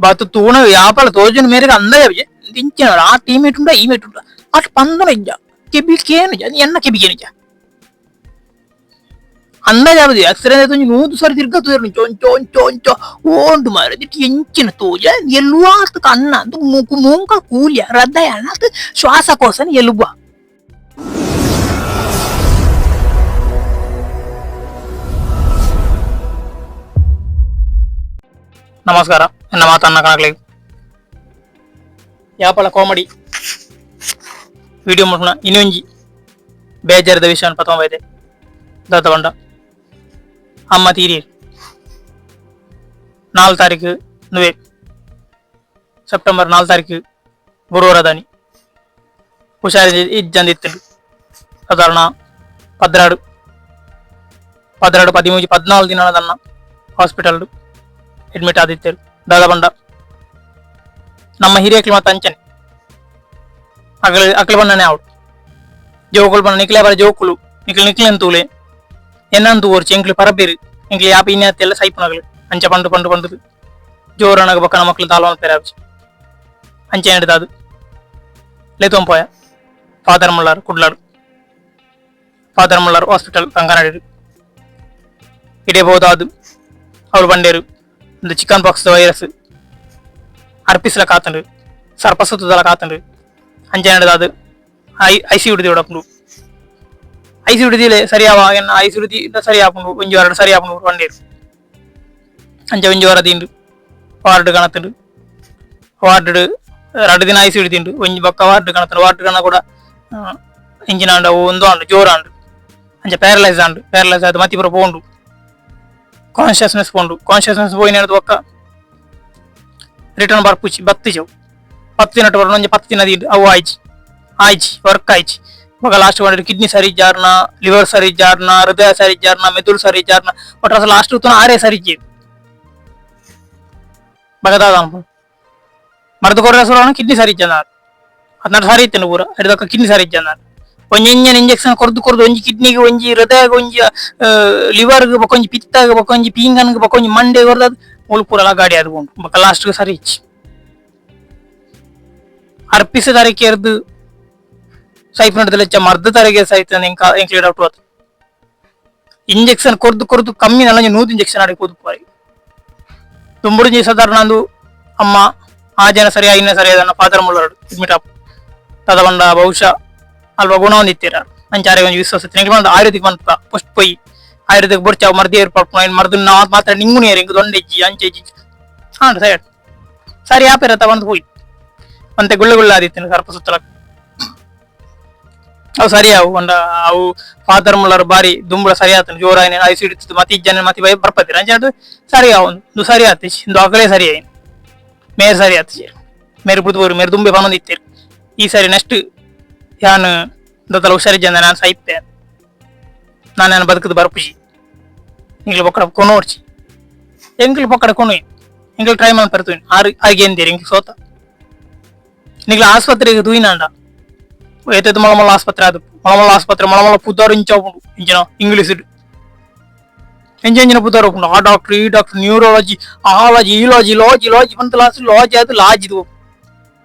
ಬಾತು ತೂಣ ವ್ಯಾಪಾರ ತೋಜುನ ಮೇರೆಗೆ ಅಂದಾಜ ಇಂಚಿನ ಆ ಟೀಮೇಟ್ ಉಂಡ ಈ ಮೇಟ್ ಉಂಡ ಅಟ್ ಪಂದನ ಇಜ್ಜ ಕೆಬಿ ಕೇನು ಎನ್ನ ಕೆಬಿ ಕೇನಿಜ ಅಂದಾಜಾವದು ಆಕ್ಸಿಡೆಂಟ್ ಒಂಜಿ 100 ಸಾರಿ ತಿರ್ಗ ತೂಯರು ಚೊಂಚೊ ಒಂಚೊ ಒಂಚೊ ಓಂಡು ಮಾರೆ ದಿಟ್ಟಿ ಎಂಚಿನ ತೋಜ ಎಲ್ವಾತ್ ಕಣ್ಣ ಮೂಕು ಮೂಂಕ ಕೂಲ್ಯ ಹೃದಯ ಶ್ವಾಸಕೋಶನ ಎಲುಬ. ನಮಸ್ಕಾರ, ಎನ್ನ ಮಾತನ್ನ ಕಣಕ್ಲೆ ಯಾಪಲ ಕಾಮಿಡಿ ವಿಡಿಯೋ ಮಾಡ್ಕೊಣ. ಇನ್ನೊಂಜಿ ಬೇಜಾರದ ವಿಷಯ ಪತೊಂಬೈದೆ ದಾದ ಪಂಡ ಅಮ್ಮ ತೀರಿಯೆರ್. 4 ತಾರೀಕು ನುವೆ ಸೆಪ್ಟೆಂಬರ್ 4 ತಾರೀಕು ಗುರುವಾರದಾನಿ ಹುಷಾರಿ ಇಜ್ಜಂದಿತ್ತುಂಡು. ಸಾಧಾರಣ 12 12 13 14 ದಿನದನ್ನ ಹಾಸ್ಪಿಟಲ್ ಅಡ್ಮಿಟ್ ಆದಿತ್ತೇರು. ದಾದ ಪಂಡ ನಮ್ಮ ಹಿರಿಯಕ್ಲು ಮತ್ತ ಅಂಚನೆ ಅಗಲ ಅಕ್ಲು ಬಣ್ಣನೆ ಆವಡು ಜೋಕುಲು ಬಣ್ಣ ನಿಕ್ಲೆ ಬರ ಜೋಕುಲು ನಿಕ್ಲು ನಿಕ್ಲೆನ್ ತೂಲೆ ಎನ್ನಂತು ಓರ್ಚಿ ಎಂಕ್ಲು ಪರಬೇರು ಎಂಕ್ಲು ಯಾಪ ಇನ್ಯಾತ್ತೆಲ್ಲ ಸೈಪುನಗಲು ಅಂಚ ಪಂಡು ಪಂಡು ಪಂಡು ಜೋರನಗ ಬೊಕ್ಕನ ಮಕ್ಳು ತಾಲವನ ಪೆರಾಬ್ಜಿ ಅಂಚೆ ನಡಿದಾದು ಲೇತೊಂಪೋಯ ಫಾದರ್ ಮುಳ್ಳಾರ್ ಕುಡ್ಲಾಡು father Muller hospital ಕಂಕನಾಡಿ ಇಡೇ ಬೋದಾದು ಅವ್ರು ಬಂಡೇರು. இந்த chicken box virus ಅರ್ಪಿಸ್ಲ ಕಾತಂಡು ಸರ್ಪಸುತ್ತದಲ ಕಾತಂಡು ಅಂಚೆ ನಡಿದಾದು I IC ಉಡಿದಿ ಉಡಪುಂಡು. IC ಉಡಿದಿಲೆ ಸರಿಯಾವ ಎನ್ನ ಐಸಿ ಉಡಿದಿ ಸರಿ ಆಪುಂಡು ಒಂಜಿ ವಾರ ಸರಿ ಆಪುಂಡು ಬಂಡೇರು. ಅಂಚೆ ಒಂಜಿ ವಾರ ದಿಂಡು ವಾರ್ಡ್ ಕಣತುಂಡು. ವಾರ್ಡ್ ರಡ್ಡು ದಿನ ಐಸಿ ಉಡಿದಿಂಡು ಒಂಜಿ ಬೊಕ್ಕ ವಾರ್ಡ್ ಕಣತುಂಡು. ವಾರ್ಡ್ ಕಣ ಕೂಡ ಇಂಚಿನ ಆಂಡ ಒಂದು ಆಂಡು ಜೋರಾಂಡು ಅಂಚೆ ಪ್ಯಾರಲೈಸ್ ಆಂಡು. ಪ್ಯಾರಲೈಸ್ ಆದ್ ಮತಿ ಪೂರ ಪೋಂಡು, ಕಾನ್ಷಿಯಸ್ನೆಸ್ ಪೋಂಡು. ಕಾನ್ಷಿಯಸ್ನೆಸ್ ಪೋಯಿನ ಬೊಕ್ಕ ರಿಟರ್ನ್ ಬರ್ಪುಚಿ ಬತ್ತಿಜವು 10 ದಿನ ಬರೋಣ ಒಂಜಿ 10 ದಿನ ದಿಂಡು ಅವು ಆಯ್ಚಿ ಆಯ್ಚಿ ವರ್ಕ್ ಆಯ್ಚಿ. ಬೊಕ ಲಾಸ್ಟ್ ಬಂದ್ರೆ ಕಿಡ್ನಿ ಸರಿ ಜಾರ್ನ, ಲಿವರ್ ಸರಿ ಜಾರ್ನ, ಹೃದಯ ಸರಿ ಜಾರ್ನ, ಮೆದುಳು ಸರಿ ಜಾರ್ನ, ಒಟ್ರಾಸ ಲಾಸ್ಟ್ ಉತ್ತನ ಆರೇ ಸರಿ ಇಜ್ಜಿ. ಬಗದಾದ ಮರ್ದು ಕೊರ್ರ ಸುರಾನ ಕಿಡ್ನಿ ಸರಿ ಇಜ್ಜಂದ ಅದ್ನ ಸರಿ ಇತ್ತೇನೆ ಪೂರ ಅಡಿದಕ್ಕ ಕಿಡ್ನಿ ಸರಿ ಇಜ್ಜಂದ. ಒಂಜಿ ಇಂಜನ್ ಇಂಜೆಕ್ಷನ್ ಕೊರ್ದು ಕೊರ್ದು ಒಂಜಿ ಕಿಡ್ನಿಗೆ ಒಂಜಿ ಹೃದಯಗ್ ಒಂಜಿ ಲಿವರ್ಗ್ ಬೊಕ ಒಂಜಿ ಪಿತ್ತಾಗ್ ಬೊಕ ಒಂಜಿ ಪೀಂಗನ್ಗ್ ಬೊಕ ಒಂಜಿ ಮಂಡೆ ಕೊರ್ದು ಮುಳು ಪೂರಲ ಗಾಡಿ ಅದು ಉಂಟು. ಬೊಕ ಲಾಸ್ಟ್ ಸರಿ ಇಜ್ಜಿ. ಅರ್ಪಿಸ ತಾರೀಕು ಸೈಪ್ ನಡ್ದಲೆಚ್ಚ ಮರ್ದ ತಾರೀಕೆ ಸಹಿತ ಎಂಕ್ಲೆ ಡಾಕ್ಟರ್ ಆತು ಇಂಜೆಕ್ಷನ್ ಕೊರ್ದು ಕೊರ್ದು ಕಮ್ಮಿ ನಲ್ಲ 100 ಇಂಜೆಕ್ಷನ್ ಆಡಿ ಕೂದು ಪೋರಿ ದುಂಬುಡು ಸಾಧಾರಣ ಅಂದು ಅಮ್ಮ ಆ ಜನ ಸರಿ ಆಯಿನ ಸರಿ ಅದನ್ನ father Muller admit ಆಪ್ ತದ ಬಂಡ ಬಹುಶಃ ಅಲ್ವ ಗುಣ ಒಂದಿತ್ತೀರ ಅಂಚಾರೆ ಒಂಜಿ ವಿಶ್ವಾಸ ಇತ್ತು. ಬಂದು ಆಯುರ್ವೇದಿಕ್ ಮನ್ಪ ಫಸ್ಟ್ ಪೋಯಿ ಆಯುರ್ವೇದಿಕ್ ಬೊರ್ಚಿ ಮರ್ದಿ ಏರ್ಪಾಟ್ ಮರ್ದು ಮಾತ್ರ ನಿಂಗುನಿಯರ್ ಇಂಕ್ ದೊಂಡೆಜ್ಜಿ ಅಂಚೆಜ್ಜಿ ಹಾಂ ಸರಿ ಸರಿ ಆಪೇರ ತಗೊಂಡು ಹೋಯ್ ಅಂತೆ ಗುಳ್ಳೆ ಗುಳ್ಳೆ ಆದಿತ್ತು ಸರ್ಪ ಸುತ್ತಲ ಅವು ಸರಿ ಅವು ಒಂಡ ಅವು ಫಾದರ್ ಮುಲ್ಲರ್ ಬಾರಿ ದುಂಬುಳ ಸರಿ ಆತನ ಜೋರಾಯಿನ ಐಸಿ ಹಿಡಿತು ಮತಿ ಇಜ್ಜನ ಮತಿ ಬೈ ಬರ್ಪತಿರ ಅಂಚೆ ಸರಿ ಅವು ಇಂದು ಸರಿ ಆತು ಇಂದು ಅಗಲೇ ಸರಿ ಆಯ್ತು ಮೇರ್ ಸರಿ ಆತು ಮೇರ್ ಪುತ್ತೂರು ಮೇರ್ ದುಂಬೆ ಪನೊಂದು ಇತ್ತೀರು. ಈ ಸರಿ ನೆಕ್ಸ್ಟ್ ಯಾನ್ ದತ್ತಲ ಹುಷಾರಿಜ್ಜಂದ ನಾನು ಸೈಪೆ ನಾನು ನಾನು ಬದುಕದು ಬರ್ಪುಜಿ ಎಂಗ್ಲು ಪೊಕ್ಕಡ ಕೊನೋಡ್ಚಿ ಎಂಗ್ಲು ಪೊಕ್ಕಡ ಕೊನು ಎಂಗ್ಲು ಟ್ರೈ ಮಾಡಿ ಪರ್ತುವಿನ ಆರು ಆಗಿ ಎಂದಿರಿ ಎಂಗ್ಲು ಸೋತ ನಿಗ್ಲ ಆಸ್ಪತ್ರೆಗೆ ತೂಯಿನಾಂಡ ಏತೇತು ಮೊಳ ಮೊಳ ಆಸ್ಪತ್ರೆ ಅದು ಮೊಳ ಮೊಳ ಆಸ್ಪತ್ರೆ ಮೊಳ ಮೊಳ ಪುದಾರು ಇಂಚ ಉಂಡು ಇಂಚಿನ ಇಂಗ್ಲೀಷ್ ಎಂಚ ಎಂಚಿನ ಪುದಾರು ಉಂಡು. ಆ ಡಾಕ್ಟರ್ ಈ ಡಾಕ್ಟರ್ ನ್ಯೂರಾಲಜಿ ಆಲಜಿ ಈಲಾಜಿ ಲಾಜಿ ಲಾಜಿ ಬಂತ ಲಾಸ್ಟ್ ಲಾಜಿ ಅದು ಲಾಜಿದು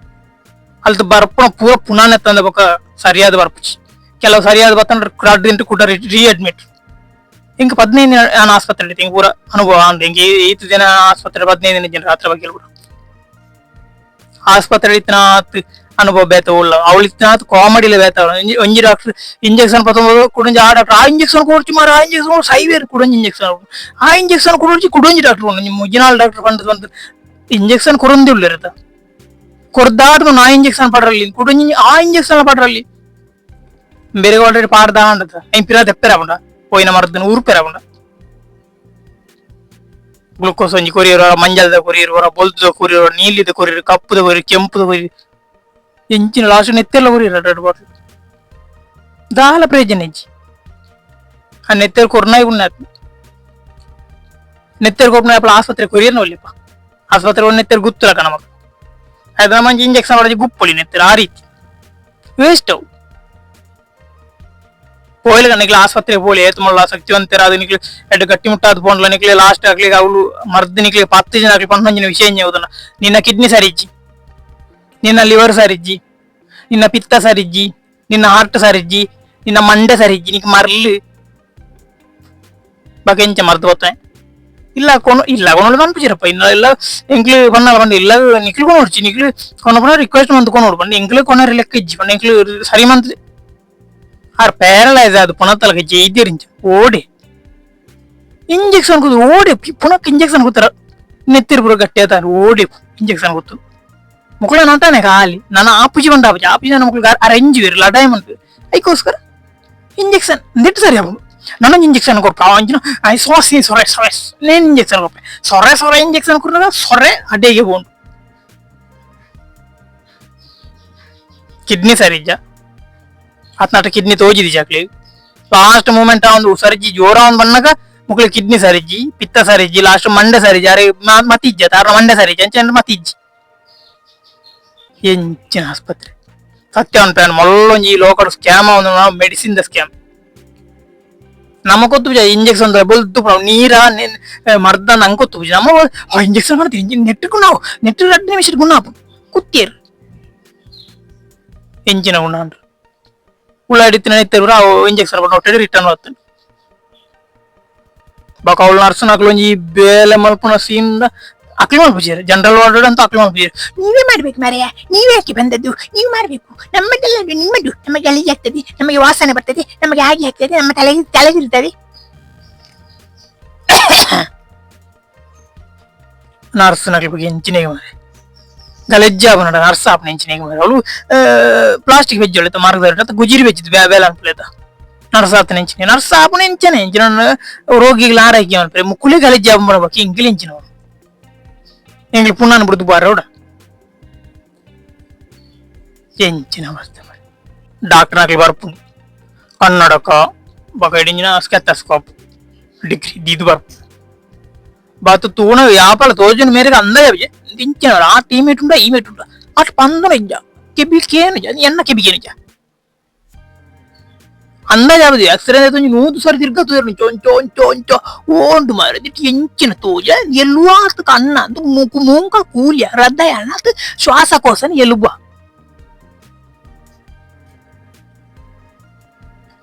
ಅಲ್ತ ಬರ್ಪುಣ ಪೂರ ಪುನಾನೆ ತಂದ ಬೊಕ ಸರಿಯಾದ ಬರ್ಪುಚಿ ಕೆಲವು ಸರಿಯಾದ ಬತ್ತಂದ್ರೆ ಕ್ರಾಡ್ ತಿಂಟು ಕೂಡ ರೀಅಡ್ಮಿಟ್. ಇಂಕ 15 ದಿನ ನಾನು ಆಸ್ಪತ್ರೆ ಇಂಕ ಪೂರ ಅನುಭವ ಅಂದ್ ಇಂಕ ಈತ ದಿನ ಆಸ್ಪತ್ರೆ 15 ದಿನ ಜನ ರಾತ್ರಿ ಬಗ್ಗೆ ಕೂಡ ಆಸ್ಪತ್ರೆ ಇತ್ತಿನ ಅನುಭವ ಬೇತ ಉಳ್ಳ ಅವಳು ಇತ್ತಿನ ಕಾಮಿಡಿಲ ಬೇತ. ಒಂಜಿ ಡಾಕ್ಟರ್ ಇಂಜೆಕ್ಷನ್ ಪತ್ತೊಂಬತ್ತು ಕುಡೊಂಜಿ ಆ ಡಾಕ್ಟರ್ ಆ ಇಂಜೆಕ್ಷನ್ ಕೊಡ್ಚಿ ಮಾರ ಆ ಇಂಜೆಕ್ಷನ್ ಸೈವೇರ್ ಕುಡೊಂಜಿ ಇಂಜೆಕ್ಷನ್ ಆ ಇಂಜೆಕ್ಷನ್ ಕೊಡೊಂಜಿ ಕುಡೊಂಜಿ ಡಾಕ್ಟರ್ ಮುಜ್ಜಿನಾಲ್ ಡಾಕ್ಟರ್ ಬಂದು ಬಂದು ಇಂಜೆಕ್ಷನ್ ಕೊರೊಂದಿ ಉಳ್ಳಿರತ್ತ ಕೊರ್ದಾದ ನಾ ಇಂಜೆಕ್ಷನ್ ಪಡ್ರಲ್ಲಿ ಕುಡೊಂಜಿ ಆ ಇಂಜೆಕ್ಷನ್ ಪಡ್ರಲ್ಲಿ ಬೇರೆ ಆಲ್ರೆಡಿ ಪಾಡ್ದ ಅಂಡದ ಐನ್ ಪಿರ ದೆಪ್ಪೆರ ಪೋಯಿನ ಮರದನ ಊರು ಪುಂಡ ಗ್ಲುಕೋಸ್ ಒಂಜಿ ಕೊರಿಯರ್ ಮಂಜಲ್ದ ಕೊರಿಯರ್ ಹೊರ ಬೊಲ್ದ ಕೊರಿಯರ್ ನೀಲಿದ ಕೊರಿಯರ್ ಕಪ್ಪುದ ಕೊರಿಯರ್ ಕೆಂಪುದ ಕೊರಿಯರ್ ಎಂಚಿನ ಲಾಸ್ಟ್ ನೆತ್ತೆಲ್ಲ ಕೊರಿಯರ್ ಎರಡು ಬಾಟ್ಲ್ ದಾಲ ಪ್ರಯೋಜನ ಇಜ್ಜಿ. ಆ ನೆತ್ತೆರ್ ಕೊರ್ನಾಯಿ ಉಣ್ಣಾತ್ ನೆತ್ತೆರ್ ಕೊರ್ಪುನ ಅಪ್ಪಲ ಆಸ್ಪತ್ರೆ ಕೊರಿಯರ್ ಒಲ್ಲಿಪ್ಪ ಆಸ್ಪತ್ರೆ ಒಂದು ನೆತ್ತೆರ್ ಗುತ್ತುಲಕ ನಮಕ್ ಅದ ಮಂಜಿ ಇಂಜೆಕ್ಷನ್ ಮಾಡಿ ಗುಪ್ಪೊಲಿ ನೆತ್ತೆರ್ ಆ ರೀತಿ ವೇಸ್ಟ್ ಅವು. ಪೋಯ್ಲಗ ನಿಕ್ಲೆ ಆಸ್ಪತ್ರೆಗೆ ಪೋಲಿ ಏತ್ ಮಲ್ಲ ಶಕ್ತಿವಂತೆರಾದ ನಿಕ್ಲೆ ಎಡ್ ಗಟ್ಟಿ ಮುಟ್ಟಾದ ಪೋಂಡ್ಲ ನಿಕ್ಲೆ ಲಾಸ್ಟ್ ಅಕ್ಲಿಗೆ ಅವಳು ಮರ್ದ್ ನಿಕ್ಲೆ 10 ಜನ ಅಕ್ಲಿ ಪಂಜನ ವಿಷಯ ಹೋದನ. ನಿನ್ನ ಕಿಡ್ನಿ ಸರಿಜ್ಜಿ, ನಿನ್ನ ಲಿವರ್ ಸರಿಜ್ಜಿ, ನಿನ್ನ ಪಿತ್ತ ಸರಿಜ್ಜಿ, ನಿನ್ನ ಹಾರ್ಟ್ ಸರಿಜ್ಜಿ, ನಿನ್ನ ಮಂಡೆ ಸರಿಜ್ಜಿ, ನಿಕ್ ಮರ್ಲು ಬಗೆಂಚ ಮರ್ದು పోతాయి. ಇಲ್ಲ ಕೊನು ಇಲ್ಲ ಕೊನೋಳು ಪನ್ಪುಜಿರಪ್ಪ ಇನ್ನ ಇಲ್ಲ ಎಂಕ್ಲು ಪನ್ನಲ ಪಂಡ ಇಲ್ಲ ನಿಕ್ಲು ಕೊನೋಡ್ಚಿ ನಿಕ್ಲು ಕೊನಪುನ ರಿಕ್ವೆಸ್ಟ್ ಮಂತ್ ಕೊನೋಡು ಪಂಡ ಎಂಕ್ಲು ಕೊನರಿ ಲೆಕ್ಕ ಇಜ್ಜಿ ಪಂಡ ಎಂಕ್ಲು ಸರಿ ಮಂತ್ ಆರ್ ಪ್ಯಾರಲೈಸ್ ಅದು ಪುನತಲಕ ಜೈದ್ಯರಿಂಚ ಓಡಿ ಇಂಜೆಕ್ಷನ್ ಕೂತು ಓಡಿ ಪುನಕ್ ಇಂಜೆಕ್ಷನ್ ಕೂತಾರ ನೆತ್ತಿರು ಪೂರ ಗಟ್ಟಿ ಆತಾರ ಓಡಿ ಇಂಜೆಕ್ಷನ್ ಕೂತು ಮುಕ್ಕಳ ನಟಾನೆ ಖಾಲಿ ನನ್ನ ಆಪುಜಿ ಬಂಡ ಆಪುಜಿ ಆಪುಜಿ ನನ್ನ ಮಕ್ಕಳು ಅರೇಂಜ್ ಬೇರೆ ಲಡಾಯಿ ಮಂತು ಐಕೋಸ್ಕರ ಇಂಜೆಕ್ಷನ್ ನೆಟ್ಟು ಸರಿ ಆಪುಂಡು. ನನ್ನ ಇಂಜೆಕ್ಷನ್ ಕೊರ್ಪ ಅಂಚಿನ I sauce ಸೊರೆ ಸೊರೆ Nenu injection ಕೊರ್ಪೆ ಸೊರೆ ಸೊರೆ injection ಕೊರ್ನಾಗ ಸೊರೆ ಅಡ್ಡೆಗೆ ಪೋಂಡು. ಕಿಡ್ನಿ ಸರಿಜ್ಜ ಆತ್ನಾಟ ಕಿಡ್ನಿ ತೋಜಿದಿ ಜಾಕ್ಲಿ ಲಾಸ್ಟ್ ಮೂಮೆಂಟ್ ಒಂದು ಸರಿಜಿ ಜೋರ ಒಂದು ಬಣ್ಣಗ ಮುಕ್ಳು ಕಿಡ್ನಿ ಸರಿಜ್ಜಿ ಪಿತ್ತ ಸರಿಜ್ಜಿ ಲಾಸ್ಟ್ ಮಂಡೆ ಸರಿಜ್ಜಿ ಅರೆ ಮತಿಜ್ಜ ತಾರ ಮಂಡೆ ಸರಿಜ್ಜಿ ಅಂಚೆ ಮತಿಜ್ಜಿ ಎಂಚಿನ ಆಸ್ಪತ್ರೆ ಸತ್ಯ ಅನ್ಪೇನು ಮೊಲ್ಲೊಂಜಿ ಈ ಲೋಕಡ್ ಸ್ಕ್ಯಾಮ್ ಒಂದು medicine the scam. ನಮಗೊತ್ತು injection ಬೊಲ್ತು ನೀರ ಮರ್ದ ನಂಗೊತ್ತು ನಮ್ಮ ಇಂಜೆಕ್ಷನ್ ಮಾಡ್ತೀವಿ ನೆಟ್ಟకు ನಾವು ನೆಟ್ಟು 2 ನಿಮಿಷ ಗುಣ ಕುತ್ತಿಯರು ಎಂಚಿನ ಗುಣ ಅಂದ್ರು ಉಳ್ಳಾಡಿ ತಿನ್ನ ಇಂಜೆಕ್ಷನ್ ಕೊಟ್ಟು ರಿಟರ್ನ್ ಬರ್ತದೆ. ಬೊಕ ಅವ್ಲು ನರ್ಸ್ ಒಂಜಿ ಬೇಲೆ ಮಲ್ಪುನ ಸೀನ್ ಅಕ್ಲು ಮಲ್ಪುಜೆರ್ ಜನರಲ್ ವಾರ್ಡ್ ಅಂತ ಅಕ್ಲು ಮಲ್ಪುಜೆರ್. ನೀವೇ ಮಾಡ್ಬೇಕು ಮಾರಾಯ, ನೀವೇ ಯಾಕೆ ಬಂದದ್ದು? ನೀವು ಮಾಡ್ಬೇಕು. ನಮ್ಮದೆಲ್ಲ ನಿಮ್ಮದು. ನಮಗೆ ಗಲೀಜು ಆಗ್ತದೆ, ನಮಗೆ ವಾಸನೆ ಬರ್ತದೆ, ನಮಗೆ ಹಾಗೆ ಆಗ್ತದೆ, ನಮ್ಮ ತಲೆಗೆ ತಲೆಗಿರ್ತದೆ. ನರ್ಸ್ ನಕ್ಲು ಬಗ್ಗೆ ಎಂಚಿನೆಗೆ ಮಾರೆ ಗಲಜ್ಜೆ ಆಪುನಡ ನರ್ಸ್ ಆಪುನ ಎಂಚಿನೆಗೆ ಮಾರೆ ಅವಳು ಪ್ಲಾಸ್ಟಿಕ್ ವೆಜ್ ಒಳ್ಳೆತ ಮಾರ್ಗದ ಗುಜಿರಿ ವೆಜ್ಜಿದ್ ಬೇಲೆ ಅನ್ಪುಲೇತ ನರ್ಸ್ ಆತನ ಎಂಚಿನೆ ನರ್ಸ್ ಆಪುನ ಎಂಚನೆ ಎಂಚಿನ ರೋಗಿಗಳ ಆರೈಕೆ ಮನ್ಪುಲೆ ಮುಕ್ಕುಲೇ ಗಲಜ್ಜೆ ಆಪುನ ಬೊಕ್ಕ ಎಂಕಿಲ್ ಎಂಚಿನವು ಎಂಕ್ಲು ಪುಣ್ಣಾನ ಬುಡ್ದು ಬಾರೋಡ ಎಂಚಿನ ಅವಸ್ಥೆ ಮಾರೆ. ಡಾಕ್ಟರ್ ನಕ್ಲು ಬರ್ಪುಂಡು ಕನ್ನಡಕ ಬೊಕ ಇಡಿಂಚಿನ ಸ್ಟೆಥೋಸ್ಕೋಪ್ ಡಿಗ್ರಿ ದೀದ್ ಬರ್ಪು ಬಾತು ತೂಣ ವ್ಯಾಪಾರ ತೋಜುನ ಮೇರೆಗೆ ಅಂದಾಜ ಇಂಚಿನ ಆ ಟೀಮೇಟ್ ಉಂಡ ಈ ಮೇಟ್ ಉಂಡ ಅಟ್ ಪಂದನ ಇಜ್ಜ ಕೆಬಿ ಕೇನುಜ ಎನ್ನ ಕೆಬಿ ಕೇನುಜ ಅಂದಾಜ ಆವದು ಎಕ್ಸ್ರೇ ಒಂಜಿ 100 ಸಾರಿ ತಿರ್ಗ ತೂಯರು ಚೊಂಚೊ ಒಂಚೊ ಒಂಚೊ ಓಂಡು ಮಾರೆ ದಿಟ್ಟಿ ಎಂಚಿನ ತೋಜ ಎಲ್ವಾತ್ ಕಣ್ಣ ಅಂದು ಮೂಕು ಮೂಂಕ ಕೂಲ್ಯ ಹೃದಯ ಅನ್ನ ಶ್ವಾಸಕೋಶನ ಎಲುಬ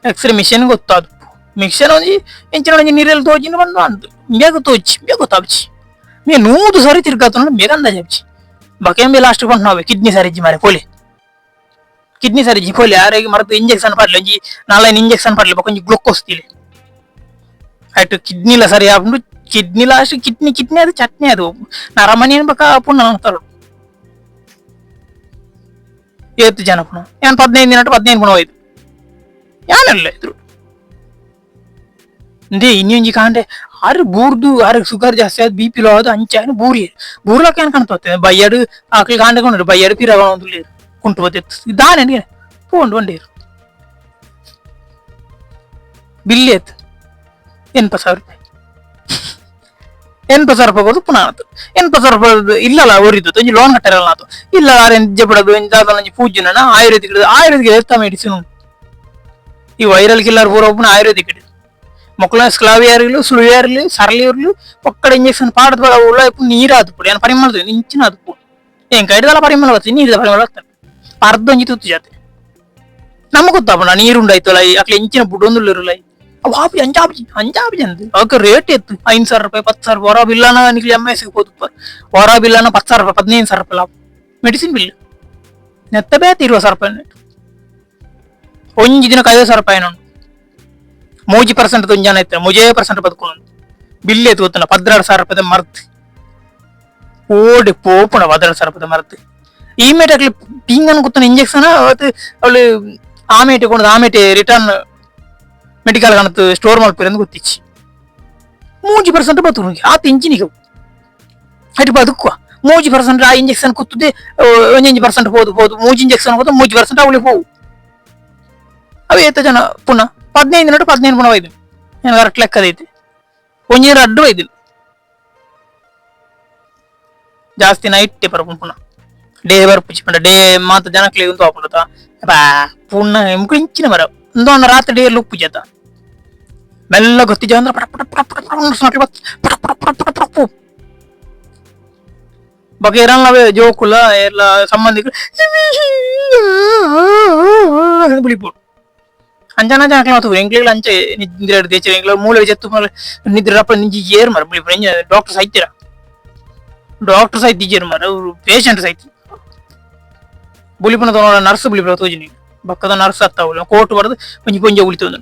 x ray machine ಗೊತ್ತಾದು ಮಿಷನ್ ಒಂಜಿ ಎಂಚಿನ ಒಂಜಿ ನೀರಲ್ಲಿ ತೋಜಿನ ಬಂದು ಅಂತು ಬೇಗ ತೋಚಿ ಬೇಗ ಗೊತ್ತಾಪುಜಿ ಮೇ 100 ಸಾರಿ ತಿರ್ಗಾತನ ಬೇಗ ಅಂದಾಜ್ ಆಪುಜಿ ಬಕೆಂಬೆ ಲಾಸ್ಟ್ ಕೊಂಡು ನಾವೆ ಕಿಡ್ನಿ ಸರಿಜ್ಜಿ ಮಾರೆ ಪೋಲೆ ಕಿಡ್ನಿ ಸರಿಜ್ಜಿ ಪೋಲೆ ಆರೆಗ್ ಮರತ್ ಇಂಜೆಕ್ಷನ್ ಪಾಡ್ಲೆ ಒಂಜಿ ನಾಲೈನ್ ಇಂಜೆಕ್ಷನ್ ಪಾಡ್ಲೆ ಬೊಕ ಒಂಜಿ ಗ್ಲುಕೋಸ್ ದೀಲೆ ಐಟ್ ಕಿಡ್ನಿಲ ಸರಿ ಆಪುಂಡು kidney last kidney kidney ಅದು ಚಟ್ನಿ ಅದು ನರಮನಿ ಬೊಕ ಪುಣ್ಣ ಅಂತಾರು ಏತ್ ಜನ ಪುಣ ಯಾನ್ 15 ದಿನ 15 ಪುಣ ಹೋಯ್ತು ಯಾನಲ್ಲ ಇದ್ರು ಇಂದೇ ಇನ್ನೊಂಜಿ ಕಾಂಡೆ ಆರು ಬೂರ್ದು ಆರು ಶುಗರ್ ಜಾಸ್ತಿ ಆದ್ B P low ಆದ್ ಅಂಚ ಬೂರಿ ಬೂರ್ಲಕ್ಕ ಏನ್ ಕಾಣ್ತದೆ ಬಯ್ಯಡು ಆಕಳಿ ಕಾಂಡೆ ಕೊಂಡು ಬಯ್ಯಡು ಪಿರ ಕುಂಟು ಬತ್ತಿತ್ತು ದಾನೆ ಪೋಂಡು ಒಂಡೇರು ಬಿಲ್ ಏತ್ 80,000 ರೂಪಾಯಿ 80,000 ರೂಪಾಯಿ ಕೊರ್ದು ಪುನಃ ಆತು 80,000 ರೂಪಾಯಿ ಇಲ್ಲಲ್ಲ ಒರಿದು ಒಂಜಿ ಲೋನ್ ಕಟ್ಟರಲ್ಲ ಆತು ಇಲ್ಲ ಆರ್ ಎಂಜ ಪಡದು ಒಂಜಿ ದಾದಲ ಒಂಜಿ ಪೂಜೆನ ಆಯುರ್ವೇದಿಕ್ ಆಯುರ್ವೇದಿಕ್ ಏತ ಮೆಡಿಸಿನ್ ಉಂಟು ಈ ವೈರಲ್ ಕಿಲ್ಲರ್ ಪೂರ ಒಪ್ಪುನ ಆಯುರ್ವೇದಿಕ್ ಮೊಕ್ಕಲ ಸ್ಕ್ಲಾವಿಯರ್ಲು ಸುಳುವಿಯರ್ಲು ಸರಳಿಯರ್ಲು ಪಕ್ಕಡ ಇಂಜೆಕ್ಷನ್ ಪಾಡದ ಬಡ ಉಳ್ಳ ನೀರು ಆದುಪ್ಪು ಏನು ಪರಿಮಳ ಇಂಚಿನ ಆದುಪ್ಪು ಏನ್ ಕೈಡ್ದಲ್ಲ ಪರಿಮಳ ಬರ್ತದೆ ನೀರಿದ ಪರಿಮಳ ಬರ್ತದೆ ಅರ್ಧ ಒಂಜಿ ತುತ್ತು ಜಾತೆ ನಮಗೆ ಗೊತ್ತಾಪುಂಡ ನೀರುಂಡಾಯ್ತಲ್ಲ ಅಕ್ಲೆ ಇಂಚಿನ ಬುಡೊಂದುಳ್ಳಿರಲ್ಲ ಅವು ಆಪಿ ಅಂಚಾಪಿ ಅಂಚಾಪಿ ಅಂದ್ ಅವಕ್ಕೆ ರೇಟ್ ಎತ್ತು 5,000 ರೂಪಾಯಿ 10,000 ರೂಪಾಯಿ ಹೊರ ಬಿಲ್ಲನ ನಿಕ್ಲಿ ಎಮ್ ಎಸ್ ಹೋದುಪ್ಪ ಹೊರ ಬಿಲ್ಲನ 10,000 ರೂಪಾಯಿ 15,000 ರೂಪಾಯಿ ಲಾಭ ಮೆಡಿಸಿನ್ ಬಿಲ್ ನೆತ್ತ ಬೇತ 20,000 ರೂಪಾಯಿ ಒಂಜಿ ದಿನಕ್ಕೆ 50,000 ರೂಪಾಯಿ ಉಂಟು ಮೂಜಿ ಪರ್ಸೆಂಟ್ ಒಂಜಾನ ಇತ್ತು ಮುಜೇ ಪರ್ಸೆಂಟ್ ಬದುಕೊಂಡು ಬಿಲ್ ಎತ್ತು ಗೊತ್ತಲ್ಲ 16,000 ರೂಪಾಯಿ ಮರ್ತ್ ಓಡಿ ಪೋಪುಣ 16,000 ರೂಪಾಯಿ ಮರ್ತ್ ಈ ಮೇಟ್ ಅಕ್ಲಿ ಪಿಂಗನ್ ಗೊತ್ತನ ಇಂಜೆಕ್ಷನ್ ಅವಳು ಆಮೇಟೆ ಕೊಂಡು ಆಮೇಟೆ ರಿಟರ್ನ್ ಮೆಡಿಕಲ್ ಕಣತ್ತು ಸ್ಟೋರ್ ಮಲ್ಪುರೆ ಗೊತ್ತಿಚ್ಚಿ 3% ಬತ್ತು ಆತ ಇಂಚಿನಿಗೆ ಅటు ಬದುಕುವ 3% ಆ ಇಂಜೆಕ್ಷನ್ ಕುತ್ತದೆ ಒಂಜೊಂಜಿ ಪರ್ಸೆಂಟ್ ಹೋದು ಹೋದು ಮೂಜಿ ಇಂಜೆಕ್ಷನ್ ಹೋದು 3% ಅವಳಿಗೆ ಹೋವು ಅವು ಏತ ಜನ ಪುನಃ 15 ನಡು 15 ಪುನಃ ಒಯ್ದು నేను ಕರೆಕ್ಟ್ ಲೆಕ್ಕದೈತೆ ಒಂಜಿ ರಡ್ಡು ಒಯ್ದು ಜಾಸ್ತಿ ನೈಟ್ ಪರಪುಂಡು ಪುನಃ ಡೇ ಬರ್ಪುಜಿ ಪಂಡ ಡೇ ಮಾತ ಜನಕ್ಲೆ ಉಂತು ಆಪುಂಡು ಬಾ ಪುಣ್ಣ ಎಂಕು ಇಂಚಿನ ಮರ ಉಂದು ರಾತ್ರಿ ಏರ್ಲ ಉಪ್ಪುಜತ. ಮೆಲ್ಲ ಗೊತ್ತಿಜ ಅಂದ್ರೆ ಪಟ ಪಟ ಪಟ ಪಟ ಪಟ ಪಟ ಪಟ ಪಟ ಪಟ ಪಟ ಪಟ ಪೋ. ಬೊಕ ಏರನ್ಲ ಜೋಕುಲ ಏರ್ಲ ಸಂಬಂಧಿಕರು ಬುಲಿಪೊಡು. ಅಂಚನ ಅಂಚ ಅಕ್ಲ ಎಂಕ್ಲೆಗ್ಲ ಅಂಚೆ ನಿದ್ರೆ ದೇಚ ಎಂಕ್ಲ ಮೂಲೆ ಜೆತ್ತು ನಿದ್ರೆ ರಪ್ಪ ನಿಂಜಿ ಏರ್ ಮರ ಬುಲಿಪುಡು. ಎಂಚ ಡಾಕ್ಟರ್ ಸೈತಿರ, ಡಾಕ್ಟರ್ ಸೈತಿಜೆರ್ ಮರ, patient Smriti. ಬುಲಿಪುನ ತೋನ nurse ಬುಲಿಪುನ ತೋಜಿನಿ. ಬಕ್ಕದ nurse ಅತ್ತಾವುಲ coat ಬರದು ಒಂಜಿ ಪೊಂಜೆ ಬುಲಿತೊಂದು.